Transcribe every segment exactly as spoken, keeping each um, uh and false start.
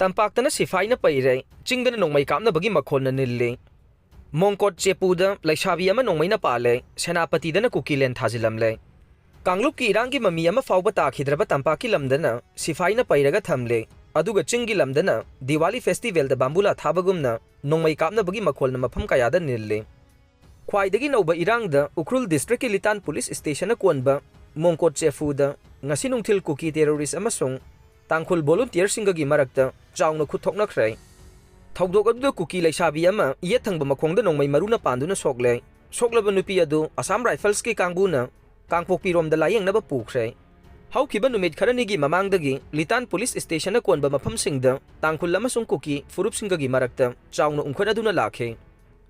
ꯇꯝꯄꯥꯛꯇꯅ ꯁꯤꯐꯥꯏꯅ ꯄꯩꯔꯦ, ꯆꯤꯡꯗꯅ ꯅꯣꯡꯃꯩ ꯀꯥꯞꯅꯕꯒꯤ ꯃꯈꯣꯜꯅ ꯅꯤꯜꯂꯤ꯫ ꯃꯣꯡꯀꯣꯠ ꯆꯦꯄꯨꯗ ꯂꯩꯁꯥꯕꯤ ꯑꯃ ꯅꯣꯡꯃꯩꯅ ꯄꯥꯜꯂꯦ, ꯁꯦꯅꯥꯄꯇꯤꯗꯅ ꯀꯨꯀꯤꯂꯦꯟ ꯊꯥꯖꯤꯜꯂꯝꯂꯦ꯫ ꯀꯥꯡꯂꯨꯞꯀꯤ ꯏꯔꯥꯡꯒꯤ ꯃꯃꯤ ꯑꯃ ꯐꯥꯎꯕ ꯇꯥꯈꯤꯗ꯭ꯔꯕ ꯇꯝꯄꯥꯛꯀꯤ ꯂꯝꯗꯅ ꯁꯤꯐꯥꯏꯅ ꯄꯩꯔꯒ ꯊꯝꯂꯦ, ꯑꯗꯨꯒ ꯆꯤꯡꯒꯤ ꯂꯝꯗꯅ ꯗꯤꯋꯥꯂꯤ ꯐꯦꯁꯇꯤꯚꯦꯜꯗ ꯕꯥꯝꯕꯨꯂꯥ ꯊꯥꯕꯒꯨꯝꯅ ꯅꯣꯡꯃꯩ ꯀꯥꯞꯅꯕꯒꯤ ꯃꯈꯣꯜꯅ ꯃꯐꯝ ꯀꯌꯥꯗ ꯅꯤꯜꯂꯤ꯫ ꯈ꯭ꯋꯥꯏꯗꯒꯤ ꯅꯧꯕ ꯏꯔꯥꯡꯗ ꯎꯈ꯭ꯔꯨꯜ ꯗꯤꯁꯇ꯭ꯔꯤꯛꯀꯤ ꯂꯤꯇꯥꯟ ꯄꯨꯂꯤꯁ ꯁ꯭ꯇꯦꯁꯟꯅ ꯀꯣꯟꯕ ꯃꯣꯡꯀꯣꯠ ꯆꯦꯐꯨꯗ ꯉꯁꯤ ꯅꯨꯡꯊꯤꯜ ꯀꯨꯀꯤ ꯇꯦꯔꯣꯔꯤꯁ ꯑꯃꯁꯨꯡ ꯇꯥꯡꯈꯨꯜ ꯚꯣꯂꯨꯟꯇꯤꯌꯔꯁꯤꯡꯒꯒꯤ ꯃꯔꯛꯇ ꯆꯥꯎꯅ ꯈꯨꯠ ꯊꯣꯛꯅꯈ꯭ꯔꯦ꯫ ꯊꯧꯗꯣꯛ ꯑꯗꯨꯗ ꯀꯨꯀꯤ ꯂꯩꯁꯥꯕꯤ ꯑꯃ ꯌꯦꯠ ꯊꯪꯕ ꯃꯈꯣꯡꯗ ꯅꯣꯡꯃꯩ ꯃꯔꯨꯅ ꯄꯥꯟꯗꯨꯅ ꯁꯣꯛꯂꯦ꯫ ꯁꯣꯛꯂꯕ ꯅꯨꯄꯤ ꯑꯗꯨ ꯑꯁꯥꯝ ꯔꯥꯏꯐꯜꯁꯀꯤ ꯀꯥꯡꯕꯨꯅ ꯀꯥꯡꯄꯣꯛꯄꯤꯔꯣꯝꯗ ꯂꯥꯌꯦꯡꯅꯕ ꯄꯨꯈ꯭ꯔꯦ꯫ ꯍꯧꯈꯤꯕ ꯅꯨꯃꯤꯠ ꯈꯔꯅꯤꯒꯤ ꯃꯃꯥꯡꯗꯒꯤ ꯂꯤꯇꯥꯟ ꯄꯨꯂꯤꯁ ꯁ꯭ꯇꯦꯁꯟꯅ ꯀꯣꯟꯕ ꯃꯐꯝꯁꯤꯡꯗ ꯇꯥꯡꯈꯨꯜ ꯑꯃꯁꯨꯡ ꯀꯨꯀꯤ ꯐꯨꯔꯨꯞꯁꯤꯡꯒꯒꯤ ꯃꯔꯛꯇ ꯆꯥꯎꯅ ꯎꯪꯈꯠꯅꯗꯨꯅ ꯂꯥꯛꯈꯤ꯫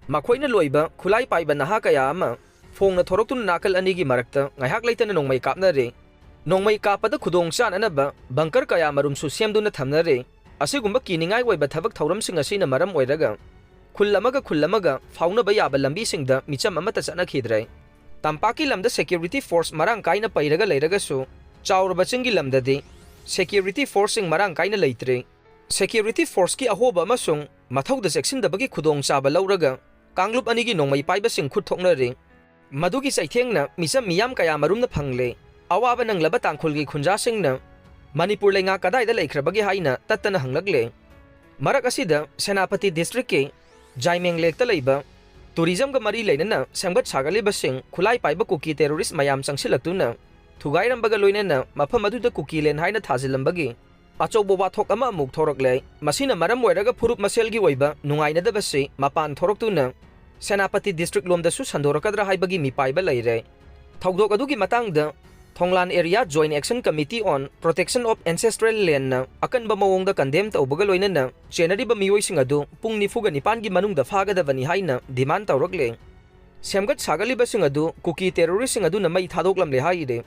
ꯃꯈꯣꯏꯅ ꯂꯣꯏꯕ ꯈꯨꯠꯂꯥꯏ ꯄꯥꯏꯕ ꯅꯍꯥ ꯀꯌꯥ ꯑꯃ ꯐꯣꯡꯅ ꯊꯣꯔꯛꯇꯨꯅ ꯅꯥꯀꯜ ꯑꯅꯤꯒꯤ ꯃꯔꯛꯇ ꯉꯥꯏꯍꯥꯛ ꯂꯩꯇꯅ ꯅꯣꯡꯃꯩ ꯀꯥꯞꯅꯔꯦ꯫ ꯅꯣꯡꯃꯩ ꯀꯥꯞꯄꯗ ꯈꯨꯗꯣꯡ ꯆꯥꯅꯅꯕ ꯕꯪꯀꯔ ꯀꯌꯥ ꯃꯔꯨꯝꯁꯨ ꯁꯦꯝꯗꯨꯅ ꯊꯝꯅꯔꯦ꯫ ꯑꯁꯤꯒꯨꯝꯕ ꯀꯤꯅꯤꯡꯉꯥꯏ ꯑꯣꯏꯕ ꯊꯕꯛ ꯊꯧꯔꯝꯁꯤꯡ ꯑꯁꯤꯅ ꯃꯔꯝ ꯑꯣꯏꯔꯒ ꯈꯨꯜ ꯑꯃꯒ ꯈꯨꯜ ꯑꯃꯒ ꯐꯥꯎꯅꯕ ꯌꯥꯕ ꯂꯝꯕꯤꯁꯤꯡꯗ ꯃꯤꯆꯝ ꯑꯃꯠꯇ ꯆꯠꯅꯈꯤꯗ꯭ꯔꯦ꯫ ꯇꯝꯄꯥꯛꯀꯤ ꯂꯝꯗ ꯁꯦꯀ꯭ꯌꯨꯔꯤꯇꯤ ꯐꯣꯔꯁ ꯃꯔꯥꯡ ꯀꯥꯏꯅ ꯄꯩꯔꯒ ꯂꯩꯔꯒꯁꯨ, ꯆꯥꯎꯔꯕ ꯆꯤꯡꯒꯤ ꯂꯝꯗꯗꯤ ꯁꯦꯀ꯭ꯌꯨꯔꯤꯇꯤ ꯐꯣꯔꯁꯁꯤꯡ ꯃꯔꯥꯡ ꯀꯥꯏꯅ ꯂꯩꯇ꯭ꯔꯦ꯫ ꯁꯦꯀ꯭ꯌꯨꯔꯤꯇꯤ ꯐꯣꯔꯁꯀꯤ ꯑꯍꯣꯕ ꯑꯃꯁꯨꯡ ꯃꯊꯧꯗ ꯆꯦꯛꯁꯤꯟꯗꯕꯒꯤ ꯈꯨꯗꯣꯡꯆꯥꯕ ꯂꯧꯔꯒ ꯀꯥꯡꯂꯨꯞ ꯑꯅꯤꯒꯤ ꯅꯣꯡꯃꯩ ꯄꯥꯏꯕꯁꯤꯡ ꯈꯨꯠ ꯊꯣꯛꯅꯔꯤ꯫ ꯃꯗꯨꯒꯤ ꯆꯩꯊꯦꯡꯅ ꯃꯤꯆꯝ ꯃꯤꯌꯥꯝ ꯀꯌꯥ ꯃꯔꯨꯝꯅ ꯐꯪꯂꯦ꯫ ꯑꯋꯥꯕ ꯅꯪꯂꯕ ꯇꯥꯡꯈꯨꯜꯒꯤ ꯈꯨꯟꯖꯥꯁꯤꯡꯅ ꯃꯅꯤꯄꯨꯔ ꯂꯩꯉꯥꯛ ꯀꯗꯥꯏꯗ ꯂꯩꯈ꯭ꯔꯕꯒꯦ ꯍꯥꯏꯅ ꯇꯠꯇꯅ ꯍꯪꯂꯛꯂꯦ꯫ ꯃꯔꯛ ꯑꯁꯤꯗ ꯁꯦꯅꯥꯄꯇꯤ ꯗꯤꯁꯇ꯭ꯔꯤꯛꯀꯤ ꯖꯥꯏꯃꯦꯡ ꯂꯦꯛꯇ ꯂꯩꯕ ꯇꯨꯔꯤꯖꯝꯒ ꯃꯔꯤ ꯂꯩꯅꯅ ꯁꯦꯝꯒꯠ ꯁꯥꯒꯠꯂꯤꯕꯁꯤꯡ ꯈꯨꯠꯂꯥꯏ ꯄꯥꯏꯕ ꯀꯨꯀꯤ ꯇꯦꯔꯣꯔꯤꯁ ꯃꯌꯥꯝ ꯆꯪꯁꯤꯜꯂꯛꯇꯨꯅ ꯊꯨꯒꯥꯏꯔꯝꯕꯒ ꯂꯣꯏꯅꯅ ꯃꯐꯝ ꯑꯗꯨꯗ ꯀꯨꯀꯤꯂꯦꯟ ꯍꯥꯏꯅ ꯊꯥꯖꯤꯜꯂꯝꯕꯒꯤ ꯑꯆꯧꯕ ꯋꯥꯊꯣꯛ ꯑꯃ ꯑꯃꯨꯛ ꯊꯣꯔꯛꯂꯦ꯫ ꯃꯁꯤꯅ ꯃꯔꯝ ꯑꯣꯏꯔꯒ ꯐꯨꯔꯨꯞ ꯃꯁꯦꯜꯒꯤ ꯑꯣꯏꯕ ꯅꯨꯡꯉꯥꯏꯅꯗꯕꯁꯤ ꯃꯄꯥꯟ ꯊꯣꯔꯛꯇꯨꯅ ꯁꯦꯅꯥꯄꯇꯤ ꯗꯤꯁꯇ꯭ꯔꯤꯛ ꯂꯣꯝꯗꯁꯨ ꯁꯟꯗꯣꯔꯛꯀꯗ꯭ꯔꯥ ꯍꯥꯏꯕꯒꯤ ꯃꯤꯄꯥꯏꯕ ꯂꯩꯔꯦ꯫ ꯊꯧꯗꯣꯛ ꯑꯗꯨꯒꯤ ꯃꯇꯥꯡꯗ ꯊꯣꯡꯂꯥꯟ area joint action committee on protection of ancestral ꯂꯦꯟꯅ ꯑꯀꯟꯕ ꯃꯑꯣꯡꯗ ꯀꯟꯗꯦꯝ ꯇꯧꯕꯒ ꯂꯣꯏꯅꯅ ꯆꯦꯟꯅꯔꯤꯕ ꯃꯤꯑꯣꯏꯁꯤꯡ ꯑꯗꯨ ꯄꯨꯡ ꯅꯤꯐꯨꯒ ꯅꯤꯄꯥꯟꯒꯤ ꯃꯅꯨꯡꯗ ꯐꯥꯒꯗꯕꯅꯤ ꯍꯥꯏꯅ ꯗꯤꯃꯥꯟ ꯇꯧꯔꯛꯂꯦ꯫ ꯁꯦꯝꯒꯠ ꯁꯥꯒꯠꯂꯤꯕꯁꯤꯡ ꯑꯗꯨ ꯀꯨꯀꯤ ꯇꯦꯔꯣꯔꯤꯁꯁꯤꯡ ꯑꯗꯨꯅ ꯃꯩ ꯊꯥꯗꯣꯛꯂꯝꯂꯦ ꯍꯥꯏꯔꯦ꯫